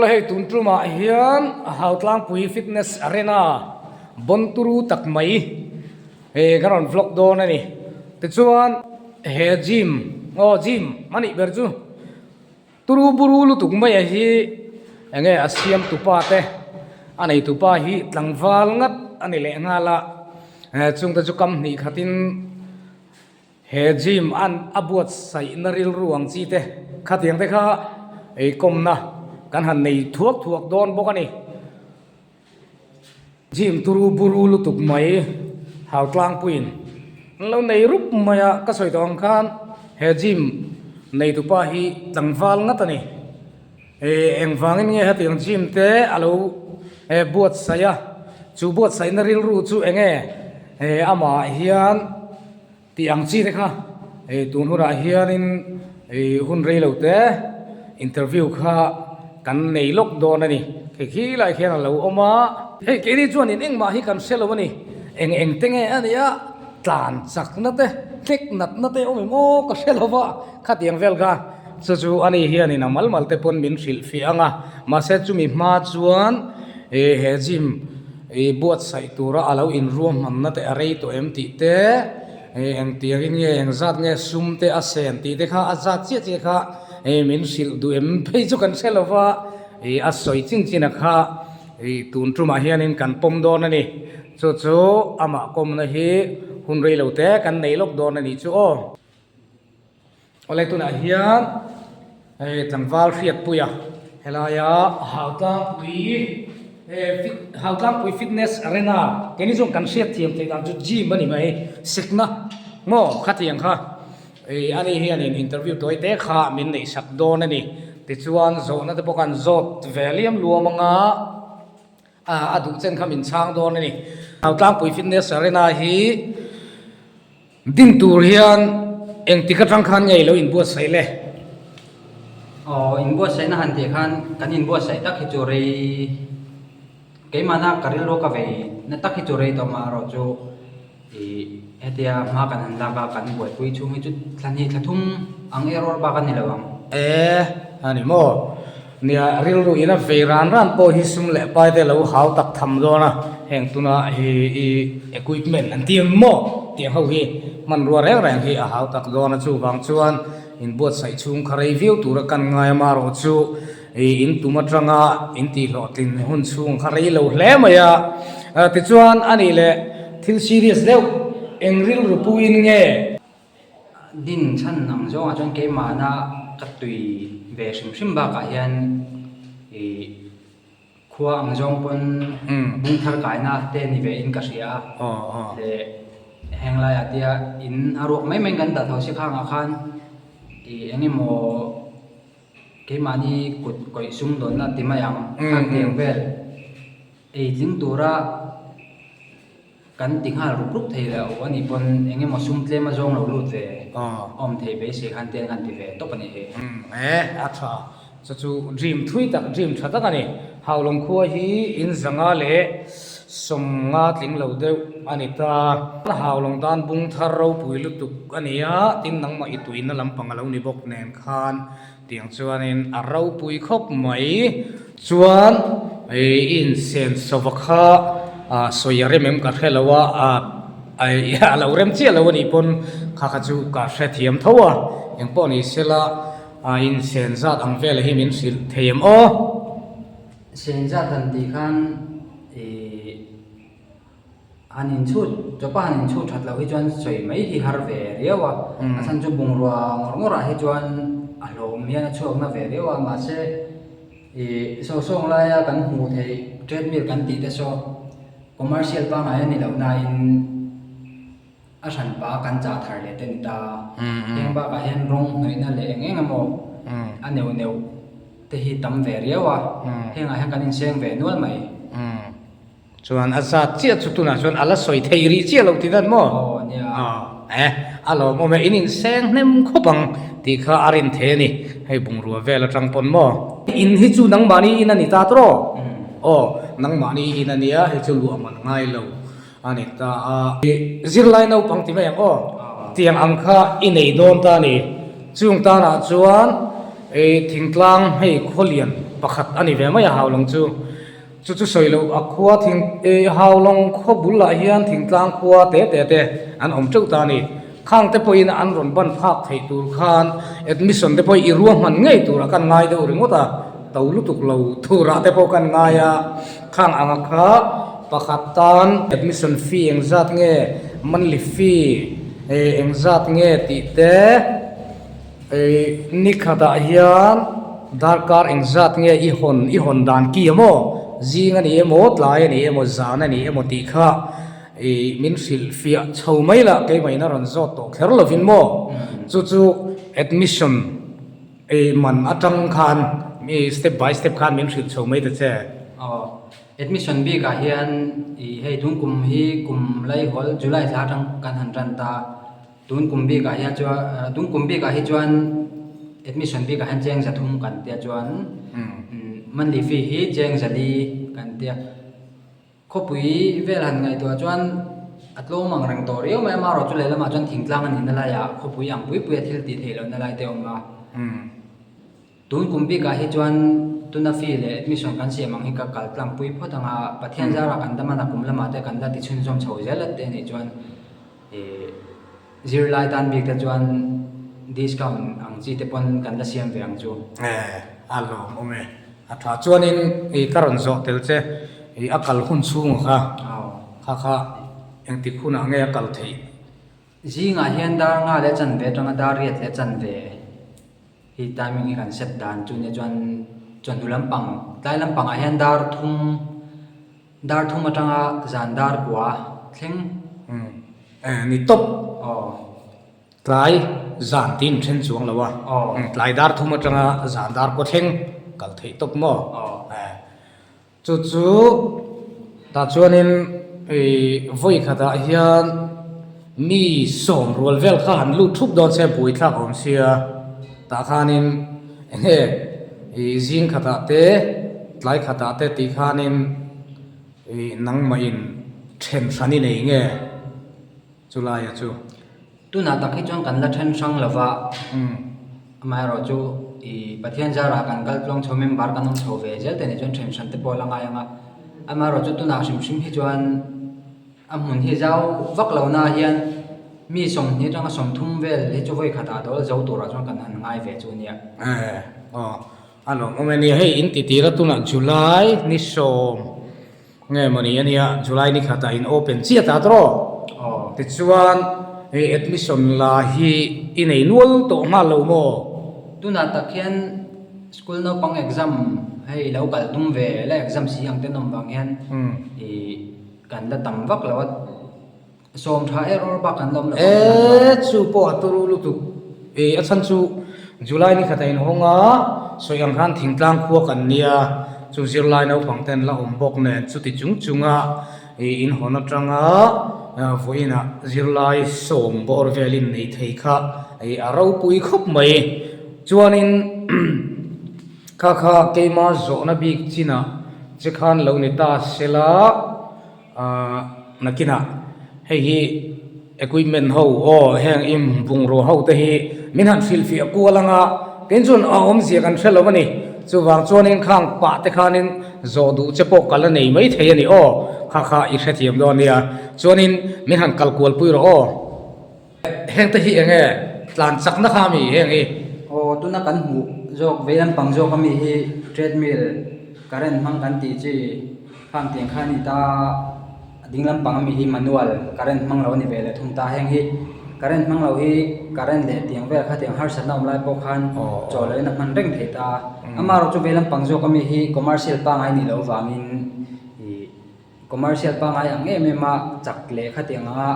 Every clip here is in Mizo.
Awle hei tun tumah hian Hautlangpui Fitness Arena bon turu tak mai hei ka rawn vlog dawn a ni. Tichuan he gym aw gym a nih ber chu turu buru lutuk mai a hi enge a siam tupa te a nei tupa hi tlangval ngat a ni leh nghal a chungte chu kam hnih khatin. He gym an a buatsaihna rilru ang chi te khatiang te kha eikawmna kan han nei thuak thuak dawn bawk a ni. Gym turu buru lutuk mai hau tlangpuiin an lo nei rup mai a, ka sawi tawh ang khan he gym neitupa hi tlangval ngat a ni. Ih engvangin nge hetiang gym te a lo buatsaih a, chu buatsaihna rilru chu eng nge amah hian tih ang chi te kha ih tun hunah hianin ih hun rei lo te interview kha kan nei lawk dawn a ni hei khi lai khian a lo awm a. Hei keini chuanin engmah hi kan hre lo a ni eng eng te nge a nia tlan chakna te hlek natna te awm em aw ka hre lo va khatiang vel kha chu chu ani hianin a mal mal te pawn min hrilh fiah ang a mahse chumi hma chuan ih he gym Ih buatsaih tura a lo inruahmanna te a rei tawh em tih te, ih engtiangin nge engzat nge sum te a sen tih te kha a zat chiah chiah kha ih min hrilh duh em phei chu kan hre lo va, ih a sawi chin chin a kha ih tun tumah hianin kan pawm dawn a ni. Chu chu amah kawmna hi hun rei lo te kan nei lawk dawn a nih chu aw. Awle tunah hian hei tlangval hriatpuia helaia Hautlangpui eh Hautlangpui fitness arena keini chuan kan hriat thiam theih dan chu gym a ni mai sikna maw khatiang kha ih ani hianin interview tawi te kha min neih sak dawn a ni tichuan zawhna te pawh khan zawt ve liam luam anga a duh chen kha min chhang dawn a ni Hautlangpui fitness arena hi. Ding tur hian engtik atang khan nge i lo inbuatsaih le? Aw, inbuatsaihna han tih khan kan inbuatsaih tak hi chu rei keimahna ka rilru ka vei na tak hi chu rei tawh mah erawh chu ih hetia hma kan han lak a kan buaipui chhung hi chu thla hnih thla thum ang error bak a ni lo ang. E, a ni maw? Nia, rilru ina vei ran ran pawh hi sum leh pai te lo hau tak tham dawn a, heng tuna hi i equipment an ti em maw tih ang ho hi hmanrua reng reng hi a hau tak dawn a, chuvang chuan inbuatsaih chhung kha rei viau tura kan ngai a marawh chu i in tum atanga in tih hlawhtlin hun chhung kha rei lo hle mai a, tichuan a nih leh thil serious deuh eng rilru puin nge? Din chhan ang zawngah chuan keimahna ka tui ve hrim hrim bakah hian ih khua ang zawng pawn bung thar kaina te ni ve in ka hria a leh heng laiah tia in a ruak mai mai kan dah tho si khangah khan ih eng emaw keimahni kut kawih sum dawnna ti mai ang khan tiang vel ei tling tura. Kan ti nghal rup rup thei lo a nih pawn eng emaw sum tlem a zawng lo lut ve awm thei beisei khan te an han ti ve tawp a nih hi. Umm e a tha chu chu dream thui tak dream tha tak a ni. Haulawng khua hi in zanga leh sawmnga tling lo deuh a ni ta. Haulawng tan bung thar ropui lutuk a ni a, tin nangmah i tuina lampang a lo ni bawk nen khan Tiang chuanin a ropui khawp mai. Chuan i insen sawva kha sawi a rem em ka hre lo a, a lo rem chiah lo a nih pawn kha kha chu ka hrethiam tho a, engpawh ni sela insen zat ang vel hi min hrilh thei em aw? Sen zat han tih khan ih. Han inchhut, chawpa han inchhut that loh hi chuan sawi mai hi har ve riau a, a chhan chu bungrua ngawr ngawrah hi chuan a hlawm hian a chhuak na ve riau a, mahse ih sawhsawng laia kan hmuh theih treadmill kan tih te saw commercial pangngai a ni loh nain a hran pa kan chah thar leh te ni ta, heng bakah hian rawng hnawihna leh eng eng emaw a neuh neuh te hi tam ve riau a, hengah hian kan inseng ve nual mai. Chuan a zat chiah chu tunah chuan a la sawi thei rih chiah lo tih dan maw? Aw nia. Aw eh a lawmawm e in inseng hnem khawp ang tih kha a rin thei a ni hei bungrua vel atang pawn maw? In hi chu nangmahni in a ni ta tawh aw nangmahni in a nia hei chu luah man ngai lo a ni ta a. Zirlai naupang ti mai ang aw tiang ang kha i nei dawn ta a ni chung tanah chuan thingtlang hei khawlian. pakhat a ni ve mai a Haulawng chu. Chu chu sawi loh a khua thing eh Haulawng khaw bulah hian thingtlang khua te te te an awm teuh ta a ni. Khang te pawhin an rawn ban phak theih tur khan admission te pawh i ruahman ngei turah kan ngai deuh ringawt a, to lutuk lo turah te pawh kan ngai a, khang anga kha pakhat tan admission fee engzat nge, monthly fee eh engzat nge tih te eh ni khatah hian darkar engzat nge i hawn i hawn dan ki emaw zing a ni emaw tlai a ni emaw zan a ni emaw tih kha Ih, min hrilh fiah chho mai lah keimah in a rawn zawt tawh kher lovin maw? Chu chu admission ih man atang khan mi step by step khan min hrilh chho mai ta che. Aw, admission bikah hian ih hei tun kum hi kum laihawl July thla atang kan han tan ta, tun kum bikah hian chuan tun kum bikah hi chuan admission bikah hian cheng zathum kan tia chuan monthly fee hi cheng zali kan tia. Khawpui vel han ngaihtuah chuan a tlawm ang reng tawh riau mai a, amaherawh chu lehlamah chuan thingtlang a nihna laiah khawpui ang pui pui a thil tih theih lohna lai te a awm a. Tun kum bikah hi chuan tuna fee leh admission kan siam ang hi ka kal tlang pui phawt ang a, Pathian zarah kan dam a, nakum lamah te kan la ti chhunzawm chho zel a te a nih chuan ih zirlai tan bik te chuan discount ang chi te pawn kan la siam ve ang chu. A lawmawm e. A tha chuanin i ka rawn zawh tel che i a kal hun chhunga kha kha kha engtik hunah nge a kal theih? Zingah hian dar nga leh chanve atanga dar riat leh chanve hi timing hi kan set dan chu nia chuan chawhnu lampang tlai lampangah hian dar thum dar thum atanga zan dar kua thleng. Umm ni tawp. Aw. Tlai zan tiin then chuang lo a, tlai dar thum atanga zan dar kaw thleng kal theih tawp maw? Chu chu tah chuanin ih vawi khatah hian mi sawm rual vel kha han lut thup dawn se buaithlak awm sia, tah khanin enge ih zing khatah te tlai khatah te tih khanin ih nangmahin then hran i nei nge? Chulaia chu. Tunah tak hi chuan kan la then hrang lo va, amaherawh chu ih Pathian zarah kan kal tluang chho member kan awm chho ve zel te nih chuan then hran te pawh a la ngai ang a, amaherawh chu tunah hrim hrim hi chuan a hmun hi zau vak lo na hian mi sawmhnih atanga sawmthum vel hi chu vawi khatah dawl zo turah chuan kan han ngai ve chu a nia. Aw a lawmawm e nia hei in titira tunah July ni sawm. Nge maw ni ania July ni khatah in open chiah ta tawh Aw. Tichuan hei admission la hi i nei nual tawh nghal lo maw? Tunah tak hian school naupang exam hei lo kal tum ve la exam si ang ten awm vang hian ih kan la tam vak lo a. Sawm tha error bak an la awm lo vang E chu pawh a turu lutuk e a chhan chu July ni khat a inhawng a sawi ang khan thingtlang khua kan nia chu zirlai naupang te an la awm bawk nen chuti chung chunga ih inhawn atanga vawiinah zirlai sawm bawr velin nei thei kha ih a ropui khawp mai chuanin kha kha keima zawhna bik chinah che khan lo ni ta sela. Ahh nakinah hei hi equipment ho aw heng im bungrua ho te hi min han hrilhfiah kual anga tin chuan a awmzia kan hre lo a ni chuvang chuanin khang pah te khanin zawh duh che pawh kal a nei mai thei a ni aw kha kha i hrethiam dawn nia chuanin min han kal kual pui rawh aw. Heng te hi eng nge tlan chakna kha ami heng hi? Aw tuna kan hmuh zawk vei lampang zawk ami hi treadmill current hmang kan tih chi khang tiang kha a ni ta a ding lampang ami hi manual current hmang lo a ni ve leh thung ta heng hi current hmang lo hi current leh tiang vel kha tiang harsatna awm lai pawh khan chaw loh in a hman reng thei ta amaherawh chu vei lampang zawk ami hi commercial pangngai nih loh avangin ih commercial pangngai ang em em a chak leh khatiang anga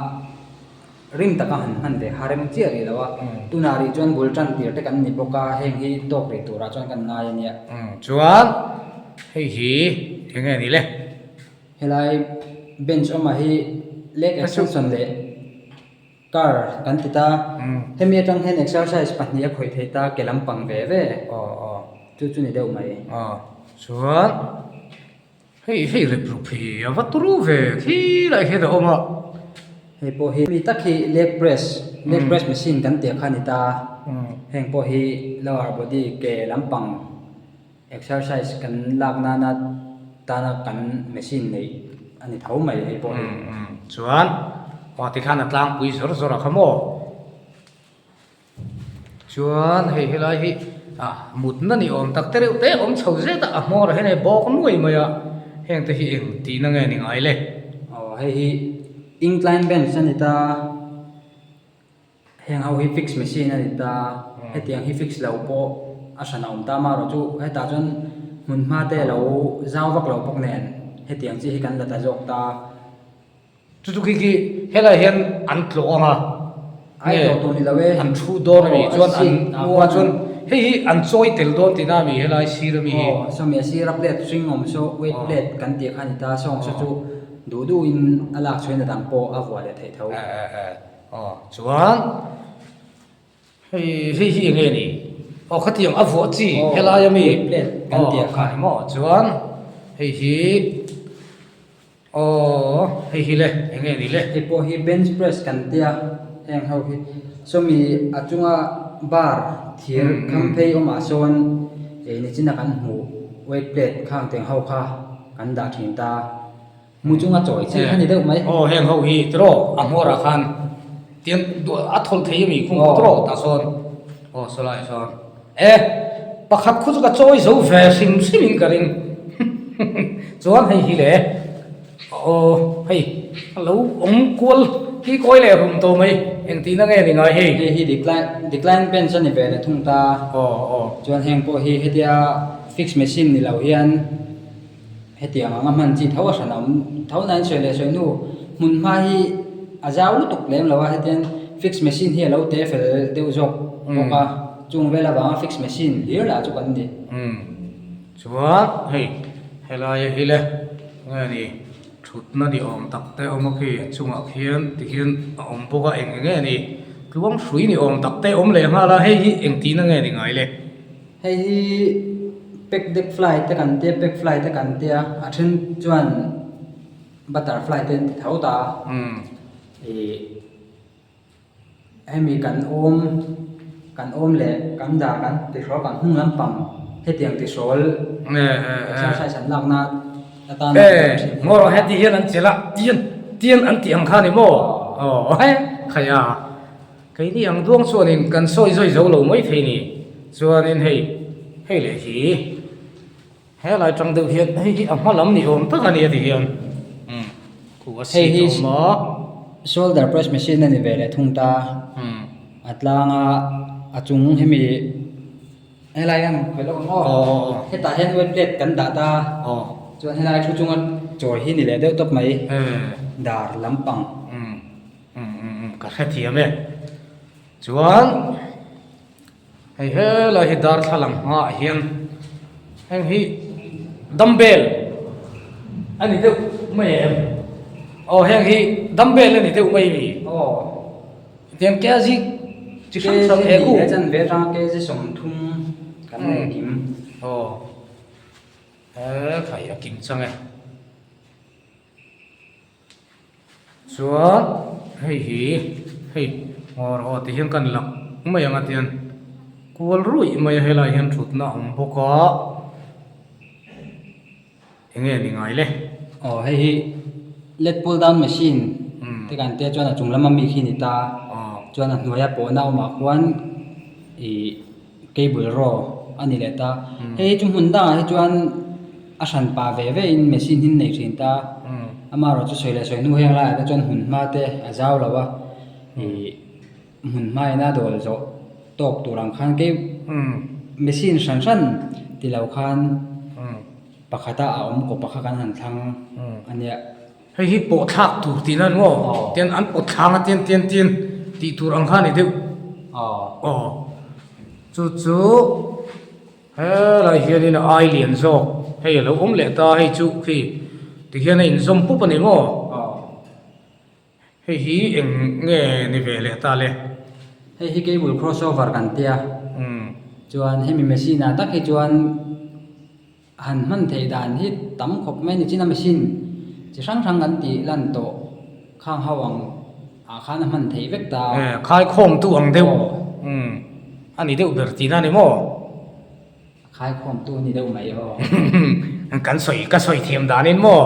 Rim taka han hman ve kha rem chiah rih lo a, tunah rih chuan bul tan tir te kan ni bawk a, heng hi tawk rih turah chuan kan ngai a nia. Chuan hei hi eng nge ni le? Helai bench awmah hi leg extension leh car kan ti ta, hemi atang hian exercise pahnih a khawih thei ta ke lampang ve ve, chu chu ni deuh mai. Chuan. Hei hei rep rup hi a va turu ve khi lai hian a awm a. Hei pawh hi mi tak hi leg press leg press machine kan tih kha a ni ta. Heng pawh hi lower body ke lampang Exercise kan lak nana tana kan machine neih a ni tho mai hei pawh hi. Chuan aw tikhan a tlangpui zawr zawr a kha maw? Chuan hei helai hi ah mutna ni awm tak te reuh te awm chho zet a, a hmawr ah hian hei bawk nuai mai a, heng te hi eng tihna nge ni ngai le? Aw hei hi incline bench a ni ta. Heng ho hi fix machine a ni ta, hetiang hi fix lo pawh a hran a awm ta amaherawh chu hetah chuan hmun hma te lo zau vak lo bawk nen hetiang chi hi kan la ta zawk ta. Chu chu khi khi helai hian an tlawh ang a, Ai tlawh tur ni lo e. An thu dawn a mi chuan an hmuh a chuan hei hi an chawi tel dawn tihna a mi helai sir a mi hi. Aw sawmi a sira plate hring awm saw weight plate kan tih kha a ni ta sawng saw chu duh duhin a lak chhuahin a dang pawh a vuah leh theih tho. Aw chuan hei hei hi enge ni aw khatiang a vuah chi helai ami kan tih kha ni maw chuan hei hi aw hei hi le enge ni le hei pawh hi bench press kan tia heng ho hi sawmi a chunga bar thir kham phei awmah sawn ih nichina kan hmuh weight plate khang teng ho kha kan dah thin ta. Mu chunga chawi chi kha ni deuh mai. Aw heng ho hi tiraw a hmuarah khan tiang a thawlh thei ami khung khaw tiraw tah sawn aw sawlai sawn e pakhat khu chu ka chawi zo ve hrim hrim in ka ring chuan hei hi le aw hei a lo awm kual ki kawi leh rum tawh mai engtihna nge ni ngai hei. Hei hi decline decline bench a ni ve leh thung ta aw aw chuan heng pawh hi hetia fix machine ni lo hian. Hetiang anga hman chi tho a hran a awm tho nain sawi leh sawi hnu hmun hma hi a zau lutuk lem lo a hetiang fix machine hi a lo te fel deuh zawk bawk a chung vel avanga fix machine hlir lah chu kan ni. Umm chuan hei helai hi le nge ni thutna ni awm tak te awm a khi a chungah khian tikhian a awm bawk a eng eng nge ni tluang hrui ni awm tak te awm leh nghal a hei hi engtihna nge ni ngai le. Hei hi pek dek fly te kan tia pek fly te kan tia a then chuan butterfly te an ti tho ta a ih hemi kan awm kan awm leh kan dar kan tihrawl kan hnung lampang hetiang tihrawl exercise an lakna atan e ngaw heti hian an chelh a tian tian an tih ang kha ni maw aw he khaia. Keini ang duang chuanin kan sawi zawi zo lo mai thei ni. Chuanin hei, hei leh hi helai tang deuh hian hei hi a hma lam ni awm tak a ni a ti hian umm khu a seat a awm a. Shoulder press machine a ni ve leh thung ta. A tlang a, a chung hemi helai hian khawi lawk ang aw. Hetah hian weight plate kan dah ta. Chuan helai thu chunga chawi hi ni leh deuh tawp mai. Dar lampang. Umm umm umm ka hrethiam e. Chuan hei helai hi darthlalang hmaah hian heng hi dumbbell a ni deuh mai em? Aw heng hi dumbbell a ni deuh mai mi? Aw. Tiang kg chi hrang hrang he khu. Kg chanve atanga kg 30 kan nei kim. Aw. He khai a kim chang e. Chuan hei hi hei ngawr aw ti hian kan lak mai ang a tian kual ruih mai a helai hian thutna a awm bawk a enge ni ngai le. Aw hei hi let pull down machine te kan tia chuan a chung lama mi khi a ni ta chuan a hnuaia pawhna awmah khuan ih cable row a ni leh ta hei hi chu hmun dangah hi chuan a hran pah ve ve in machine hi an nei thin ta amaherawh chu sawi leh sawi hnu heng laiah te chuan hmun hma te a zau lo a ih hmun hma in a dawl zawh tawk tur ang khan kei machine hran hran ti lo khan pakhata a awm kawp a kha kan han thlang a nia. Hei hi pawh thlak tur tihna an maw? Tian an pawt thlang a tian tian tian tih tur ang kha a ni deuh. Aw. Chu chu helai hianin a ai lian zawk hei a lo awm leh ta hei chu khi tikhian a inzawm pup a ni maw? Hei hi eng nge ni ve leh ta le? Hei hi cable crossover kan tia. Chuan hemi machine ah tak hi chuan Han hman theih dan hi tam khawp mai a ni. China machine chi hrang hrang kan tih lan tawh khang ho ang ah khan a hman theih vek ta. E, khai khawm tu ang deuh. Umm, a ni deuh ber tihna a ni maw? Khaikhawmtu a ni deuh mai aw. Kan sawi ka sawi thiam danin maw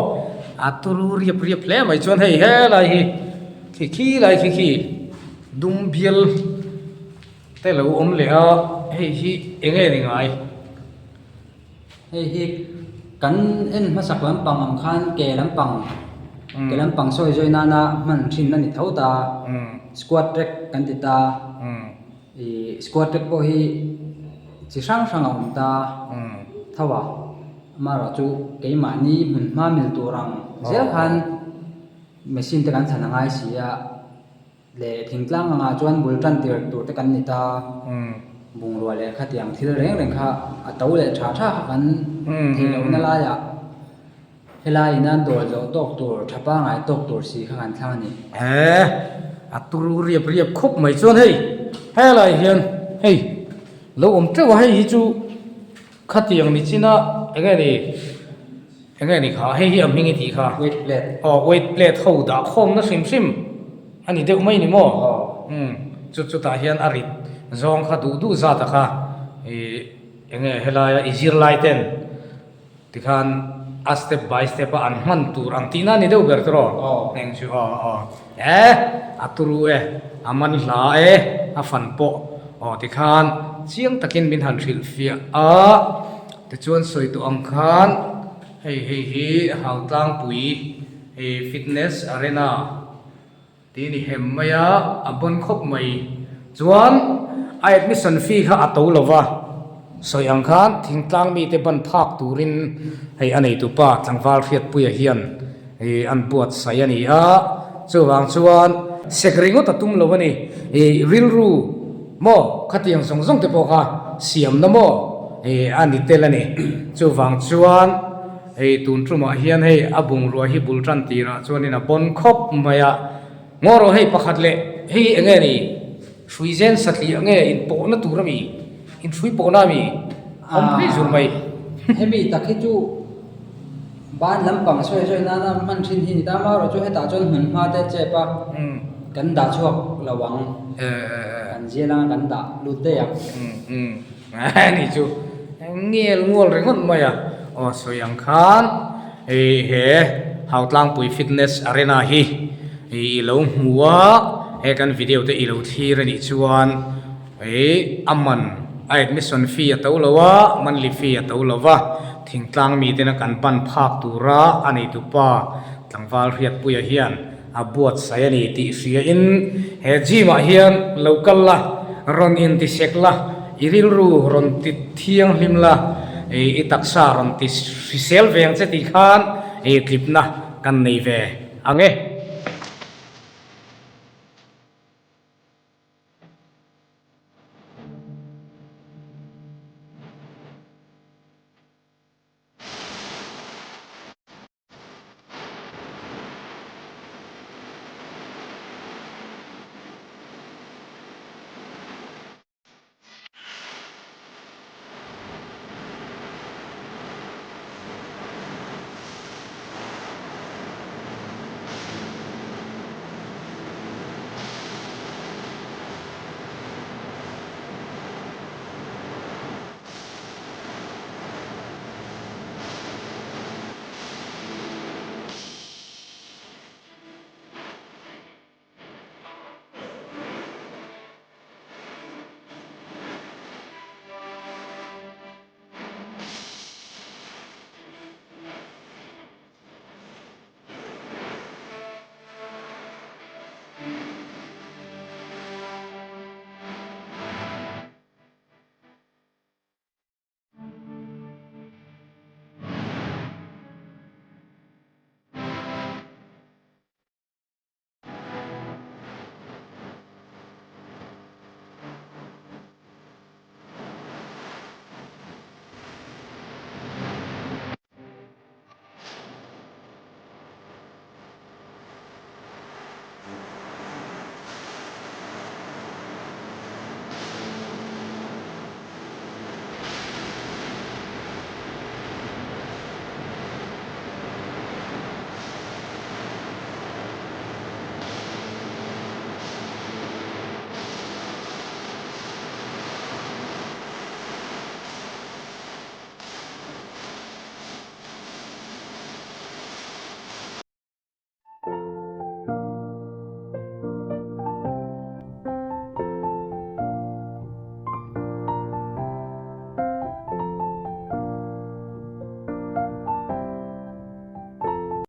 a turu riap riap hle mai chuan hei helai hi khi khi lai khi khi dum bial te lo awm leh a hei hi eng nge ni ngai. Hei hi kan en hmasak lampang ang khan ke lampang ke lampang sawi zawi nana hman thin a ni tho ta squat rack kan ti ta. Ih squat rack pawh hi chi hrang hrang a awm ta tho a amaherawh chu keimahni hmun hma mil tur ang zel khan machine te kan thlan a ngai si a leh thingtlang angah chuan bul tan tir tur te kan ni ta bungrua leh khatiang thil reng reng kha a to leh tha tha kha kan theih lohna laiah. Helai in an dawl zawh tawk tur, tha pangai tawk tur si kha kan thlang a ni. He, a turu riap riap khawp mai chuan hei, helai hian hei lo awm teuh a, hei hi chu khatiang ni chin a eng nge ni, eng nge ni kha, hei hi a hming i tih kha. Weight plate. Aw, weight plate ho dah khawmna hrim hrim a ni deuh mai ni maw? Aw. Umm, chu chutah hian a rit zawng kha duh duh zat a kha ih eng nge helaia i zirlai ten. Tikhan a step by step a an hman tur ang tihna a ni deuh ber chu rawh. Eng chu aw aw e a turu e a man hla e a fan pawh aw tikhan chiang takin min han hrilh fiah a tichuan sawi tawh ang khan hei hei hi Hautlangpui fitness arena. Tih a ni hem mai a, a bawn khawp mai. Chuan a admission fee kha a to lo va, sawi ang khan thingtlang mite ban phak turin hei a neitupa tlangval Hriatpuia hian ih an buatsaih a ni a, chuvang chuan sek ringawt a tum lo a ni. Ih rilru maw khatiang zawng zawng te pawh kha siamna maw ih a ni tel a ni. Chuvang chuan. Hei tun tumah hian hei a bungrua hi bul tan tirah chuanin a bawn khawp mai a, ngaw rawh hei pakhat leh hei eng nge ni hrui zen satliah nge inpawhna tur a mi inhrui pawhna a mi awm phei zur mai. Hemi tak hi chu ban lampang sawi sawi nana hman thin hi ni ta amaherawh chu hetah chuan hmun hma te chep a kan dah chhuak lo ang kan zial anga kan dah lut daih ang. Ani chu ngel ngual ringawt mai a, aw sawi ang khan hei he Hautlangpui Fitness Arena hi i lo hmu a, he kan video te i lo thlir a nih chuan hei a man a admission fee a to lo a, monthly fee a to lo va, thingtlang miten a kan ban phak tura a neitupa tlangval Hriatpuia hian a buatsaih a ni tih hria in he gym ah hian lo kal la, rawn intisek la, i rilru rawn ti thianghlim la, i taksa rawn ti hrisel ve ang che tih khan tlipna kan nei ve ang e.